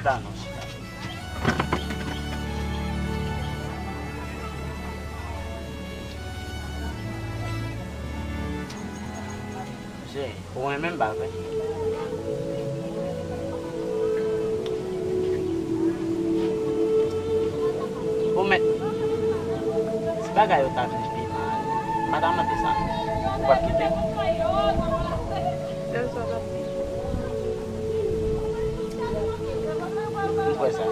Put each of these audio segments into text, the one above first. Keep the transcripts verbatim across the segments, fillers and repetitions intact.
Chita non, chita. Cheri, ou renmen m pa vre? Ou mèt. Si bagay yo ta vin pi mal, m pa ta mande sa non. Ou p ap kite m? Sèl sa w t ap di. M kwè sa.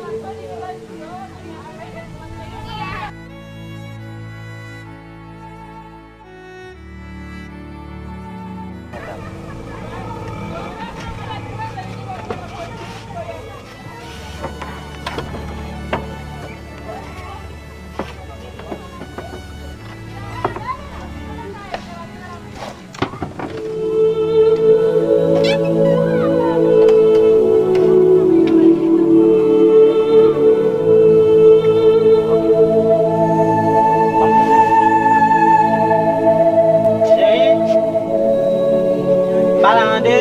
Cheri, pa la ande.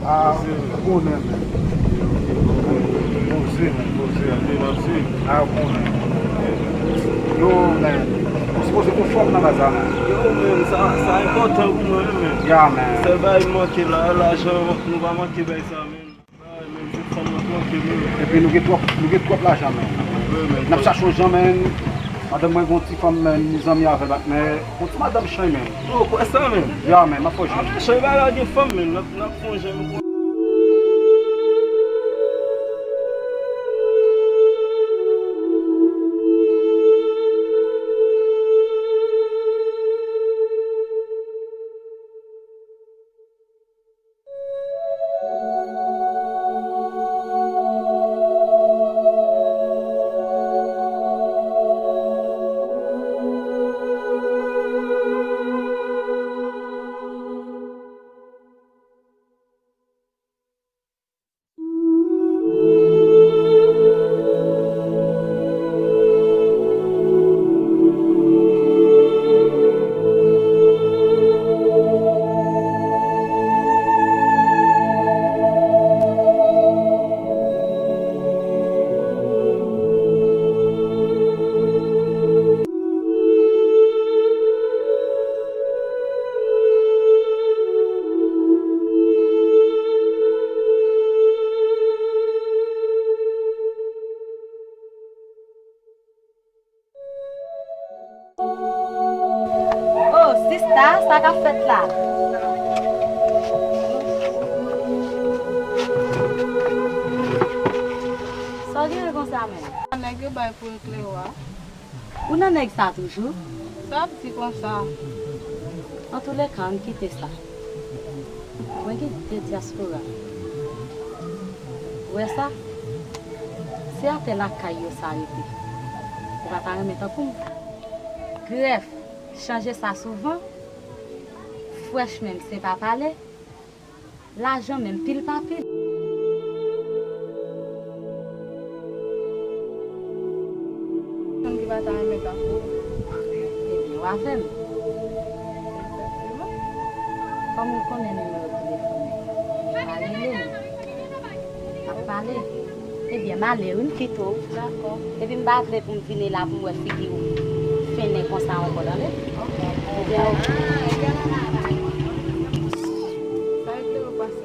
Ah, bonè, men. Poze, men, poze. Ah, bonè. Yo, men, ou sipoze konfòm nan baz la, men. Yo, men, sa, sa enpòtan pou mwen, men. Ya, men. Sèl bagay manke la, lajan, nou pa manke bay sa, men. Ay, men, se fanm nan manke, men. Epi nou gen twòp, nou gen twòp lajan, men. Wi, men. N ap chache yon jan, men. Madanm mwen gen yon ti fanm, men, li zanmi avè l, men. Yon ti madanm chay, men. Ou kwè sa, men? Ya, men, m ap fè w jwenn. Ah, men, chay pa la gen fanm, men. N ap, n ap fè yon jan, men. Oh, sista, sa k ap fèt la? Sa w genyen konsa menm? Nèg yo bay pou eklere w a. Ou nan nèg sa toujou? Sa ap di konsa? Antouleka, ann kite sa. Mwen gen de dyaspora. Ou wè sa? Se atè lakay yo sa rete. Ou pa ta renmen tankou m? Grèf, chanje sa souvan. Wèch menm, se pa pale. Lajan menm, pil pa pil. Moun ki pa ta renmen pa pou ou. Ebyen, w avè m. Egzakteman. Kòm ou konnen nimewo telefòn mwen, w a rele m. N ap pale. Ebyen, m ale wi, m kite w. Dakò. Epi m pa vle pou m vini la pou m wè figi w fennen konsa ankò, tande? Ok. Ebyen, ok. Sa regle yo pase.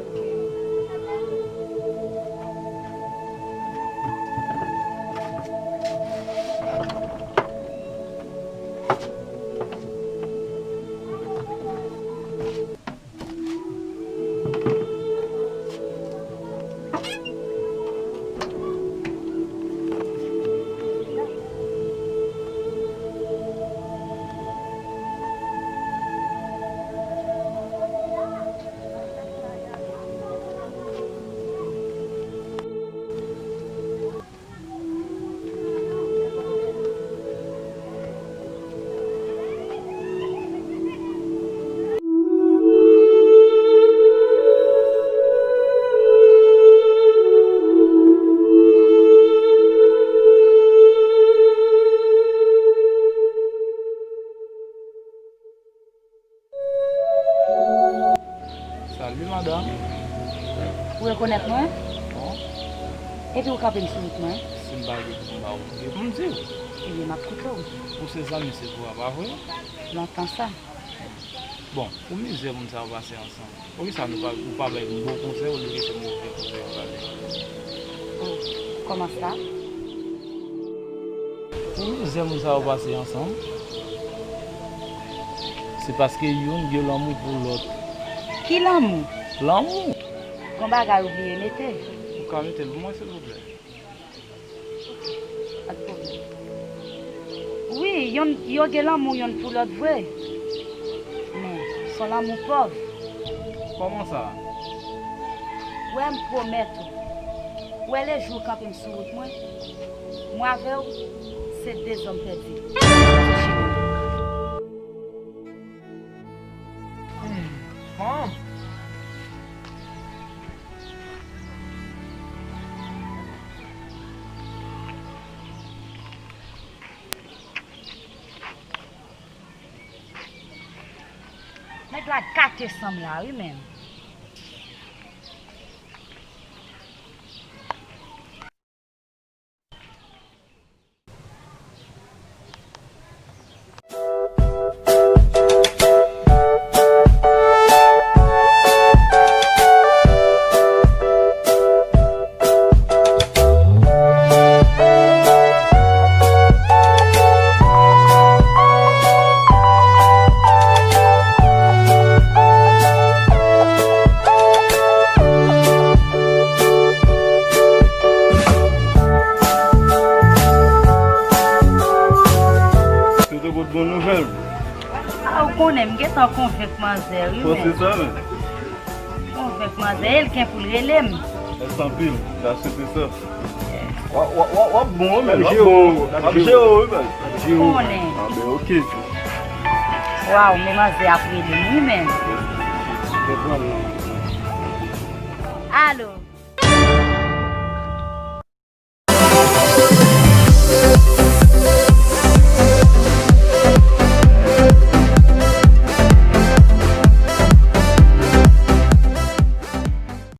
Salut, madame. Ou rekonèt mwen? Non. Epi ou kanpe m sou wout mwen? Si m pa gen pou m ba ou, m gen pou m di w. Ebyen, m ap koute w. Ou se zanmi Sephora, pa vre? Lontan sa. Bon, pou mizè moun sa yo pase ansanm, poukisa nou pa, ou pa bay m bon konsèy olye ke se move konsèy ou ba li? Oh, kòman sa? Pou mizè moun sa yo pase ansanm, se paske youn gen lanmou pou lòt. Ki lanmou? Lanmou! Gon bagay ou bliye mete. Ou ka mete l pou mwen, silvouplè? Pa t pwoblèm. Wi, yonn, yo gen lanmou yonn pou lòt vre. Men, s on lanmou pòv. Kòman sa? Wè, m pwomèt ou. Wè, lejou w kanpe m sou wout mwen, mwen avè w, se de zòm pèdi. Hmm, fanm. Nèg la gate san m la wi menm. Yo te pot bon nouvèl. A, ou konnen, m gentan konvenk manzè, wi, men. Panse sa, men. Konvenk manzè, e l gen pou l rele m. Mèsi anpil, m ta swete sa. W ap, w ap, w ap, w ap bon, wi, men. W ap bon, w ap jere w, wi, men. Ou konnen. A, ben, ok. Waw, men manzè ap rele m, wi, men. Alo.